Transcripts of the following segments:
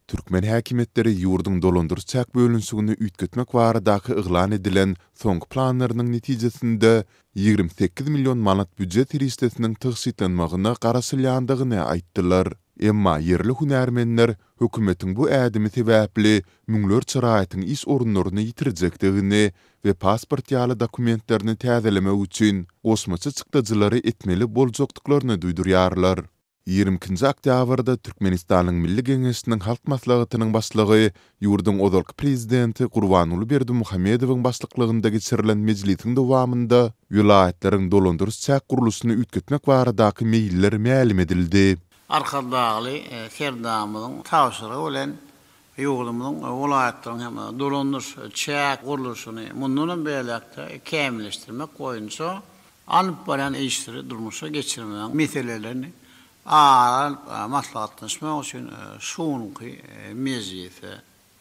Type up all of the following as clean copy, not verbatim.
Türkmen häkimiýetleri ýurduň dolandyryş-çäk bölünişigini üýtgetmek baradaky yglan edilen soňky planlarynyň netijesinde 28 million manat býujet serişdesiniň tygşytlanmagyna garaşylýandygyny aýtdylar. Emma ýerli hünärmenler hökümetiň bu ädimi sebäpli müňlerçe raýatyň iş orunlaryny ýitirjekdigini we pasport ýaly dokumentlerini täzelemek üçin goşmaça çykdajylary etmeli boljakdyklaryny duýdurýarlar. 22-nji oktýabrda Türkmenistanyň Milli Geňeşiniň Halk Maslahatynyň Başlygy, ýurduň ozalky Prezidenti Gurbanguly Berdimuhamedowyň başlyklygynda geçirilen mejlisiň dowamynda welaýatlaryň dolandyryş-çäk gurluşyny üýtgetmek baradaky meýiller mälim edildi. Arkadagly Serdarymyzyň tabşyrygy bilen ýurdumyzyň welaýatlaryň hem dolandyryş çäk gurluşyny mundan hem beýläk-de kämilleşdirmek boýunça alnyp barýan işleri durmuşa geçirmegiň meselelerini ara alyp maslahatlaşmak üçin şu günki mejlise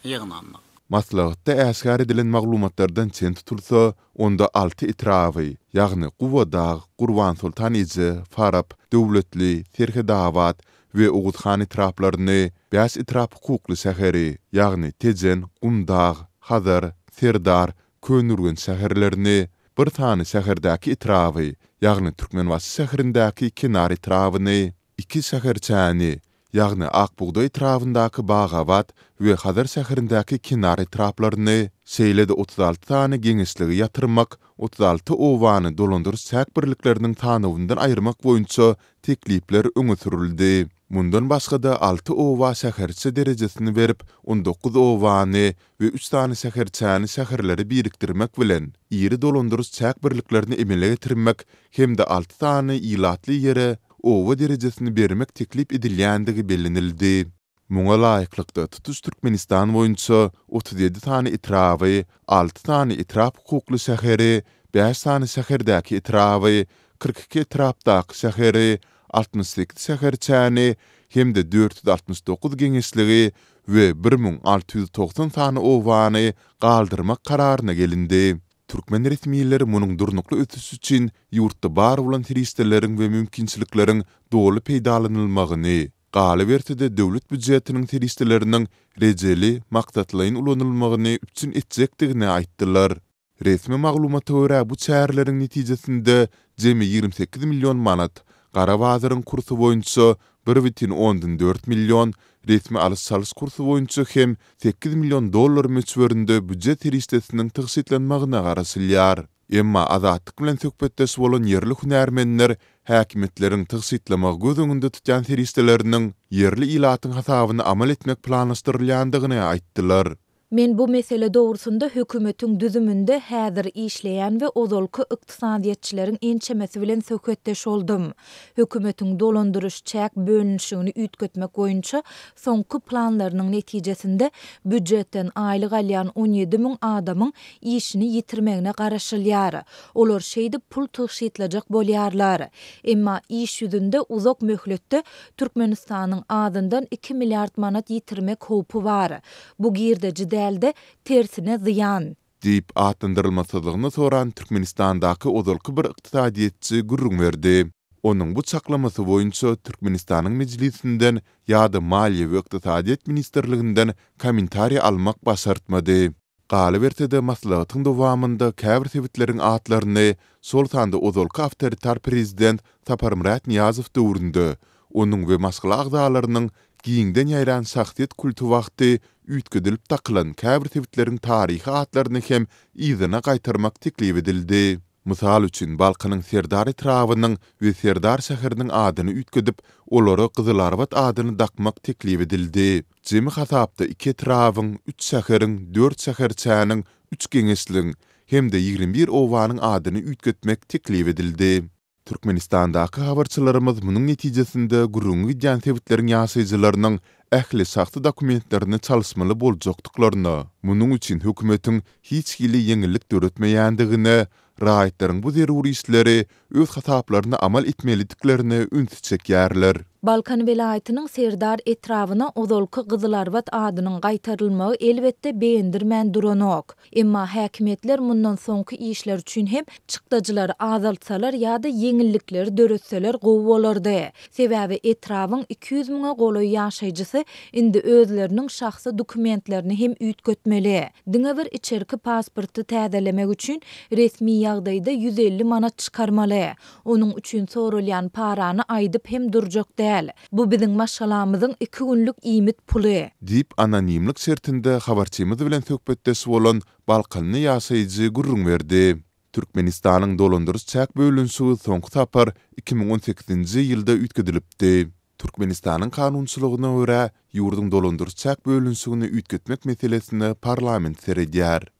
ýygnandyk. Maslahatda äşgär edilen maglumatlardan çen tutulsa, onda alty etraby, ýagny Gubadag, Gurbansoltan eje, Farap, Döwletli, Serhetabat we Oguzhan etraplaryny, bäş etrap hukukly şäheri, ýagny Tejen, Gumdag, Hazar, Serdar, Köneürgenç şäherlerini, bir sany şäherdäki etraby, ýagny Türkmenbaşy şäherindäki Kenar etrabyny, iki şäherçäni, ýagny Ak bugdaý etrabyndaky Bagabat we Hazar şäherindäki Kenar etraplaryny, şeýle-de 36 sany geňeşligi ýatyrmak, 36 obany dolandyryş-çäk birlikleriniň sanawyndan aýyrmak boýunça teklipler öňe sürüldi. Mundan başga-da, alty oba şäherçe derejesini berip, 19 obany we üç sany şäherçäni şäherlere birikdirmek bilen, iri dolandyryş-çäk birliklerini emele getirmek hem-de alty sany ilatly ýere oba derejesini bermek teklip edilýändigi bellenildi. Muňa laýyklykda, tutuş Türkmenistan boýunça 37 sany etraby, alty sany etrap hukukly şäheri, bäş sany şäherdäki etraby, 42 etrapdaky şäheri, 68 şäherçäni hem-de 469 geňeşligi we 1690 sany obany galdyrmak kararyna gelindi. Türkmen resmileri munuň durnukly ösüş üçin ýurtda bar bolan serişdeleriň we mümkinçilikleriň doly peýdalanylmagyny, galyberse-de döwlet býujetiniň serişdeleriniň rejeli, maksatlaýyn ulanylmagyny üpjün etjekdigini aýtdylar. Resmi maglumata görä, bu çäreleriň netijesinde jemi 28 million manat, gara bazaryň kursy boýunça 1,4 million, resmi alyş-çalyş kursy boýunça hem 8 million dollar möçberinde býujet serişdesiniň tygşytlanmagyna garaşylýar. Emma Azatlyk bilen söhbetdeş bolan ýerli hünärmenler häkimiýetleriň tygşytlamagy göz öňünde tutýan serişdeleriniň ýerli ilatyň hasabyna amal etmek planlaşdyrylýandygyny aýtdylar. Men bu mesele dogrusynda hökümetiň düzüminde häzir işleýän we ozalky ykdysadyýetçileriň ençemesi bilen söhbetdeş boldum. Hökümetiň dolandyryş-çäk bölünişigini üýtgetmek boýunça soňky planlarynyň netijesinde býujetden aýlyk alýan 17 müň adamyň işini ýitirmegine garaşylýar. Olar şeýdip pul tygşytlajak bolýarlar. Emma iş ýüzünde uzak möhletde Türkmenistanyň azyndan iki milliard manat ýitirmek howpy bar. Bu girdeji däl-de, tersine zyýan. Diýip, atlandyrylmasyzlygyny soran Türkmenistandaky ozalky bir ykdysadyýetçi gürrüň berdi. Onuň bu çaklamasy boýunça Türkmenistanyň Mejlisinden ýa-da Maliýe we ykdysadyýet ministrliginden kommentariý almak başartmady. Galyberse-de, maslahatyň dowamynda käbir sebitleriň atlaryny, şol sanda ozalky awtoritar prezident Saparmyrat Nyýazow döwründe onuň we maşgala agzalarynyň giňden ýaýran şahsyýet kulty wagty üýtgedilip dakylan käbir sebitleriň taryhy atlaryny hem yzyna gaýtarmak teklip edildi. Mysal üçin, Balkanyň Serdar etrabynyň we Serdar şäheriniň adyny üýtgedip, olara Gyzylarbat adyny dakmak teklip edildi. Jemi hasapda iki etrabyň, üç şäheriň, dört şäherçäniň, üç geňeşligiň hem-de 21 obanyň adyny üýtgetmek teklip edildi. Türkmenistandaky habarçylarymyz munuň netijesinde gürrüňi gidýän sebitleriň ýaşaýjylarynyň ähli şahsy dokumentlerini çalyşmaly boljakdyklaryna, munuň üçin hökümetiň hiç hili ýeňillik döretmeýändigine, raýatlaryň bu zerur işleri öz hasaplaryna amal etmelidiklerine ünsi çekýärler. Balkan welaýatynyň Serdar etrabyna ozalky Gyzylarbat adynyň gaýtarylmagy elbetde begendirmän duranok. Emma häkimiýetler mundan soňky işler üçin hem çykdajylary azaltsalar ýa-da ýeňillikleri döretseler gowy bolardy. Sebäbi etrabyň 200 müňe golaý ýaşaýjysy indi özleriniň şahsy dokumentlerini hem üýtgetmeli. Diňe bir içerki pasporty täzelemek üçin resmi ýagdaýda 150 manat çykarmaly. Onuň üçin soralýan parany aýdyp hem durjak däl. Bu biziň maşgalamyzyň iki günlük iýmit puly. Diýip, anonimlik şertinde habarçymyz bilen söhbetdeş bolan balkanly ýaşaýjy gürrüň berdi. Türkmenistanyň dolandyryş-çäk bölünişigi soňky sapar 2018-nji ýylda üýtgedilipdi. Türkmenistanyň kanunçylygyna görä, ýurduň dolandyryş-çäk bölünişigini üýtgetmek meselesine parlament seredýär.